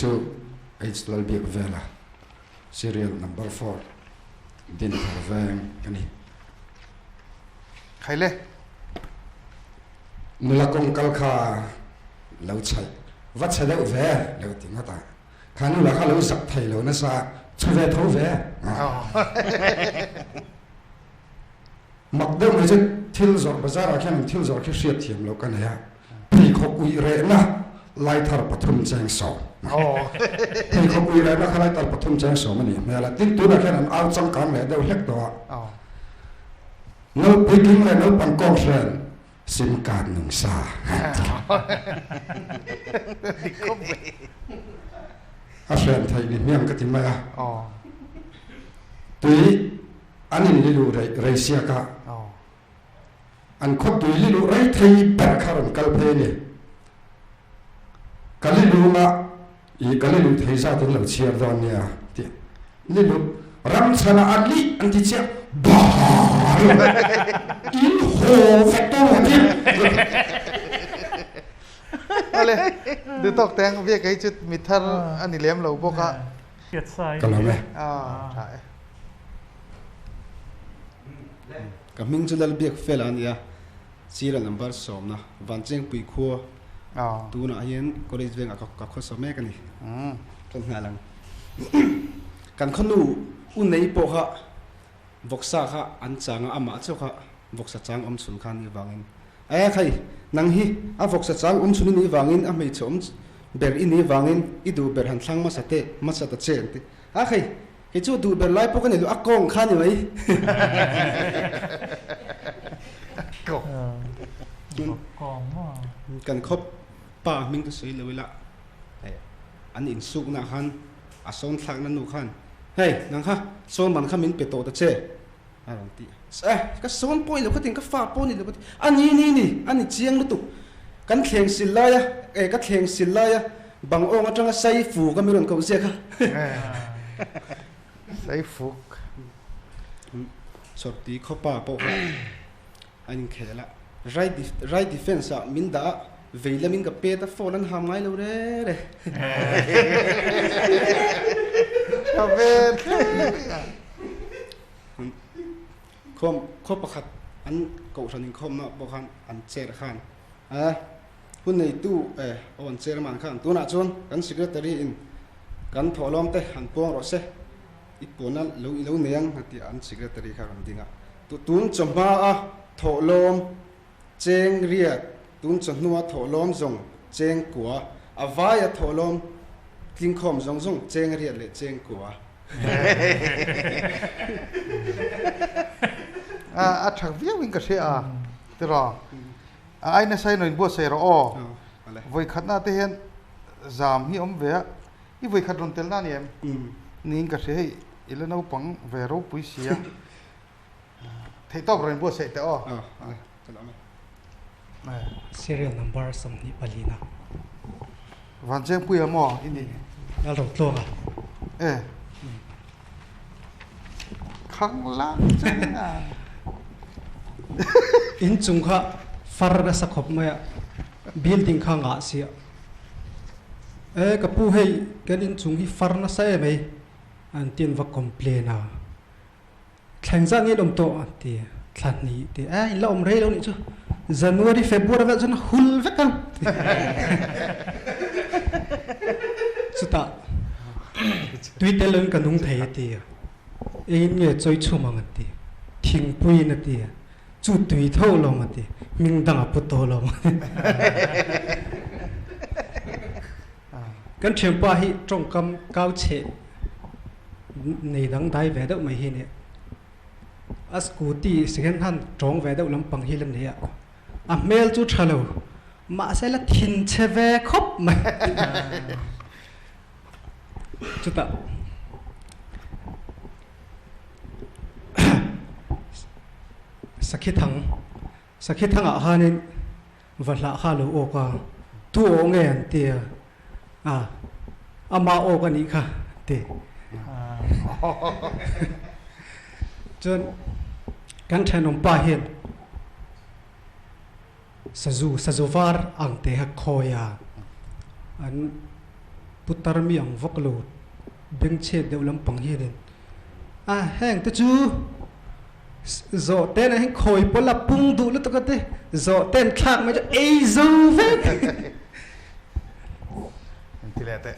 chu H Lalbiakvela, Serial number four, Dinthar veng ka ni. Khaile. Nula kawng kal kha lo chhaih va chhe deuh ve lo ti ngawt a, kha nula kha lo zak thei lo nasa chhe ve tho ve. Mak deuh mai chu thil zawrh bazar ah khian thil zawrh khi hriat thiam loh ka nei a, pheikhawk uih rehna laithar pathum cheng sawm. Pheikhawk uih rehna kha laithar pathum cheng sawm a nih hmel a, tin tunah khian an au changkang leh deuh hlek tawh a. Naupui tling leh naupang kawng hren sim card nung sa. A hren theih ni hmiang ka ti mai a. Tui an in liluh rei rei siak a, an khawpui liluh rei thei ber kha rawn kal phei a ni. Ka lilunga i ka liluh thei zat in lo chhiar dawn nia tih liluh ram chhana a lih an ti chiah bar in haw vek dawn lo ti. Awle, duhtawk teng viak hi chu mithar a ni lem lo bawk a. Ka lo e. Tha e. Ka hming chu Lalbiak Fela a ni a, Sira number sawmna Vanchengpui khua tunah hian college vengah ka khawsa mek a ni. Ka nghal ang. Kan khawnu u nei pawh kha vawksa kha an chang a, amah chauh kha vawksa chang awm chhun kha a nih vangin E khai, nang hi a vawksa chang awm chhun i nih vangin a hmeichhe awm ber i nih vangin i duh ber han thlang hmasa teh, hmasa ta che an ti. A khai, kei chu duh ber lai pawh ka nei lo, a kawng kha ni mai. Kan khawp pa hming chu sawi lo ila, an insukna khan a sawn thlakna nu khan, Hei, nang kha sawn man kha min pe tawh ta che. A rawn ti a, Eh, ka sawn pawh ni lo khatin ka fa pawh ni lo ka ti a, ni ni ni, a ni chiang lutuk. Kan thleng sil lai a, eh ka thleng sil lai a, bang awng atanga sai fuk a mi rawn koh ziak a. Sai fuk. Chawrti khawpa pawh kha a inkhel a, right right defence ah min dah a, vei lamin ka pet a, phone an ham ngai lo re re. Tha ve thleng a. Khawm khaw pakhat an kohhran inkhawmna pawh khan an chair khan a hun neitu eh aw an chairman khan tunah chuan kan secretary in kan thawhlawm te han puang rawh se i puana lo i lo nei ang a ti a an secretary kha rawn ding a tun chawhma a thawhlawm cheng riat tun chawhnua thawhlawm zawng cheng kua a vaia thawhlawm tlingkhawm zawng zawng cheng riat leh cheng kua. A tha viau in ka hria a tiraw a ai nasa in rawn inbuatsaih rawh aw vawikhatna te hian zam hi a awm ve a i vawikhat rawn tel na a ni em niin ka hria hei i la naupang ve ropui si a theihtawp rawn inbuatsaih teh aw. Serial number 24 na. Vanchengpuia maw i nih? Lal ro tluang a. E. Khang lang cheng a. In chung kha far nasa khawp mai a, building kha ngah si a. E ka pu hei kan in chung hi far nasa em ei an ti an va complain a. Thleng zat nge an awm tawh an ti a, thla hnih ti a, in la awm rei lo nih chu January, February vel chuan a hul vek ang chutah tui tel loin ka nung thei a ti a, engin nge chawi chhum ang an ti, thingpuiin a ti a, chu tui tho lo a ti, hming dang a pu tawh lo Kan thianpa hi tawngkam kau chheh nei dang dai ve deuh mai hi a ni. A scooty second hand tawng ve deuh lampang hi la nei a, a hmel chu tha lo mahse la thin chhe ve khawp mai. Chutah Sakhithang Sakhithangah khanin Va hlah kha lo awk a, tu aw nge an ti a, a ama awk a nih kha ti. Chuan kan thenawm pa hian sazu, sazu var ang te kha khawi a, an. Putar mi ang vak lo bengchhet deuh lampang hianin a heng te chu zawh ten ah hian khawi pawl a pung duh lutuk a te zawh ten thlak mai chu ei zo vek. Inti leh teh.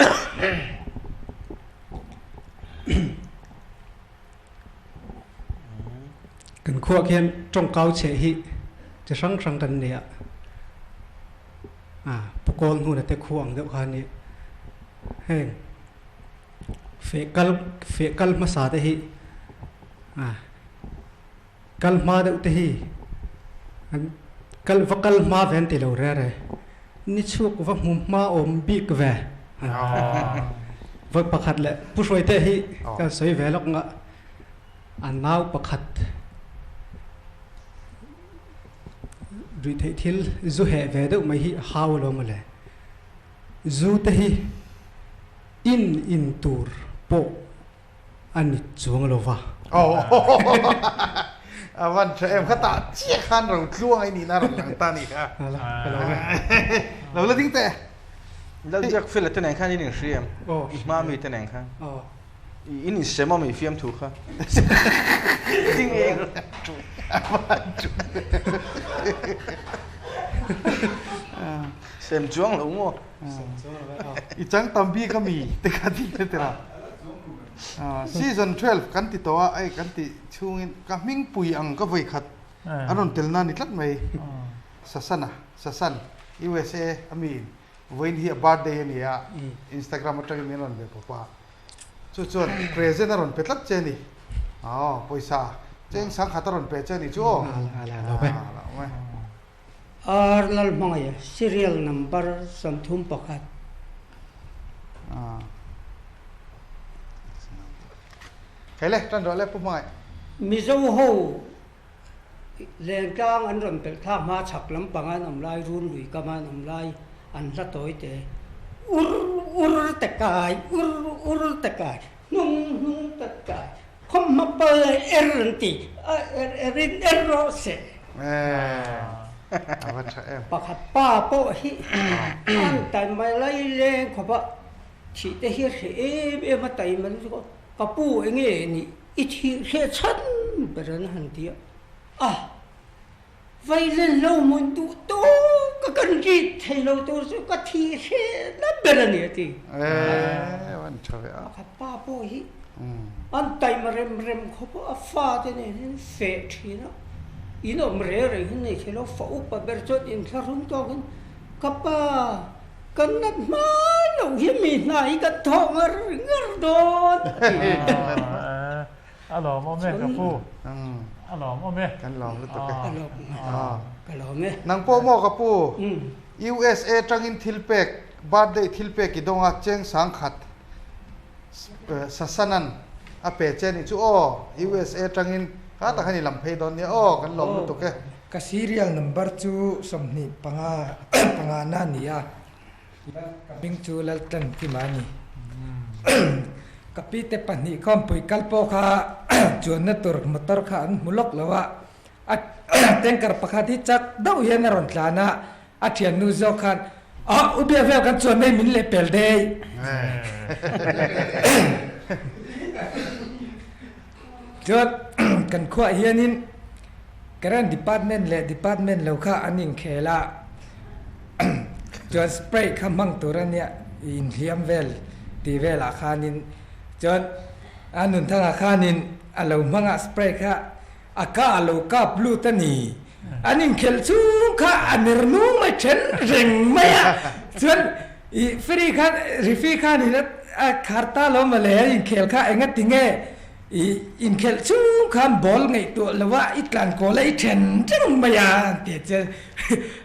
Kan khuah khian tawngkau chheh hi chi hrang hrang kan nei a. A pukawl hnuna te khu ang deuh kha a ni. Heng feh kal feh kal hmasa te hi a kal hma deuh te hi an kal va kal hma ve an ti lo re re. Ni chhuak va hmu hma awm bik ve. Vawi pakhat leh Pu Hruaite hi ka sawi ve lawk nga a nau pakhat. Ruihtheih thil zu heh ve deuh mai hi a hau alo mawle. Zu te hi in in tur pawh a ni chuang lo va. A van tha em kha tah chiah khan ro tluang a nihna rawn lang ta a nih kha. Lo la ding teh. Lalbiak Fela te nen khan in inhria em? I hma mi te nen khan. In insem a mi fiamthu kha. Ding eng. Sem chuang lo maw? I chang tam bik a mi te kha ti te tira. Season 12 kan ti tawh a, ei kan ti chhungin ka hming pui ang ka vawi khat an rawn tel na ni tlat mai. Sasana, Sasan, USA a mi in vawiin hi a birthday a ni a, Instagram atangin min rawn ve pawp a. Chu chuan present a rawn pe tlat che a ni. Aw, pawisa cheng sangkhat a rawn pe che a ni chu aw. Aa, e. Ar Lalhmangaih serial number 31. Aa. Hei le, tan rawh le Pu Hmangaih. Mizo ho Lentlang an rawn pelh thlak hma chhak lampang an awm lai, run lui kam an awm lai an hla tawi te. Ur ur te kai, ur ur te kai, hnung hnung te kai, khawmhma pal er an ti, a er er in er rawh se. Pakhat pa pawh hi an taima lai leng khawp a, thih te hi a hreh em em a taima lutuk a, ka pu enge nih I thih hreh chhan ber an han ti a, a vailen lo hmun duh tawk a kan rit thei lo tur chu ka thih hrehna ber a ni a ti. Pakhat pa pawh hi an taima rem rem khawp a, a fate nen hian feh thin a, in awm reng reng hi nei thei lo, fa upa ber chuan inthlahrung tawkin ka pa, Kan nat hma loh hi mi hna hi kan thawh ngar ngar dawn a ti. A lawm awm e ka pu. A lawm awm e. Kan lawm lutuk e. A lawm ka lawm e. Nang pawh maw ka pu? USA tangin thil pek, birthday thil pek i dawng a, cheng sangkhat Sasanan a pe che nih chu aw. USA tangin kha tak han i lam phei dawn nia aw, kan lawm lutuk e. Ka serial number chu 25 panga na a ni a, ka hming chu Laltlankima a ni. Ka pi te pahnih khawmpui kal pawh kha chuanna tur motor kha an hmu lawk lo a, a tanker pakhat hi chak deuh hian a rawn tlan a, a thiannu zawk khan ah u bia vel kan chuan mai min leh pel daih. Chuan kan khuah hianin current department leh department lo kha an inkhel a, chuan spray kha hmang tur a nia inhliam vel tih velah khanin chuan a nunthangah khanin a lo hmang a spray kha a ka a lo kap lut a ni. An inkhelh chung kha a ner nung mai then reng mai a, chuan ih free khan referee khanin a khar ta lo mawle an inkhel kha enga tinge ih inkhelh chung khan ball ngaihtuah lo a i tlan kawl a i then reng mai a an ti che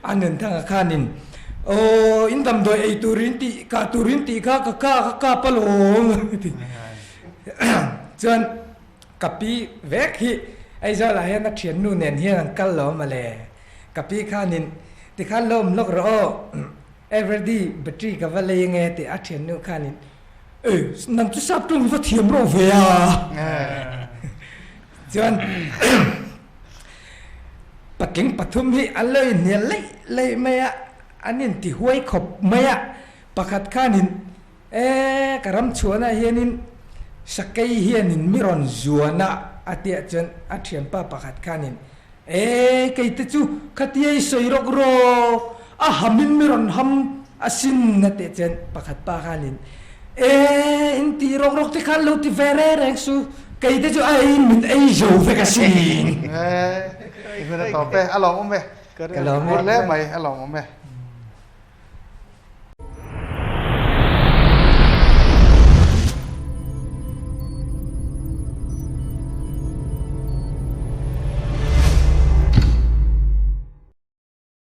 a nunthanga khanin aw in damdawi ei turin tih kah turin tih kha ka ka ka kap alawm chuan Ka pi vek hi Aizawl ah hian a thiannu nen hian an kal lo mawle. Ka pi khanin tikhan lo awm lawk rawh aw, everyday battery ka va lei ange tih a thiannu khanin e nang chu sap ṭawng i va thiam rawh ve a. Chuan patling pathum hi an lo inhnial laih laih mai a, an inti huai khawp mai a, pakhat khanin. E ka ram chhuahna hianin sakei hianin mi rawn zuan a a tih chuan a thianpa pakhat khanin E kei te chu khatia i sawi rawk rawk a hamin mi rawn ham asin a tih chuan pakhat pa khanin E in tih rawk rawk te khan lo ti ve reng reng su kei te chu a eiin min ei zo vek asin. E i hun a tawp e a lawmawm e. Ka lawm e. Hle mai a lawmawm e.